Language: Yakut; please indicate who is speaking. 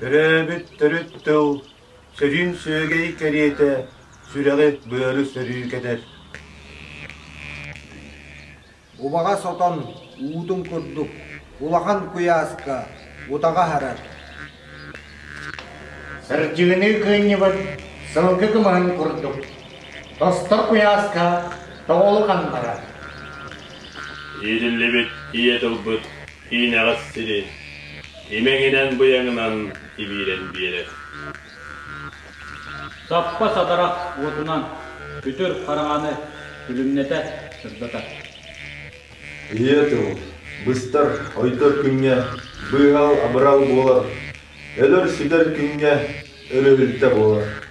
Speaker 1: Төрөөбүт төрүт тыл сөрүүн сүөгэй кэриэтэ сүрэҕи быары сөрүүкэтэр.
Speaker 2: Убаҕас отон уутун курдук улахан куйааска утаҕа аһарар.
Speaker 3: Сырдьыгыныы кыынньыбыт сылгы кымыһын курдук тостор куйааска тоҕолу ханнарар.
Speaker 4: Иитиллибит ийэ тылбыт киинэҕит сири имэҥинэн-быйаҥынан ибиирэн биэрэр.
Speaker 5: Саппа сатарах уотунан күтүр хараҥаны күлүмнэтэ сырдатар.
Speaker 6: Ийэ тыл быстар, ойдор күҥҥэ быыһал-абырал буолар, өлөр-сүтэр күҥҥэ өрөһүлтэ буолар.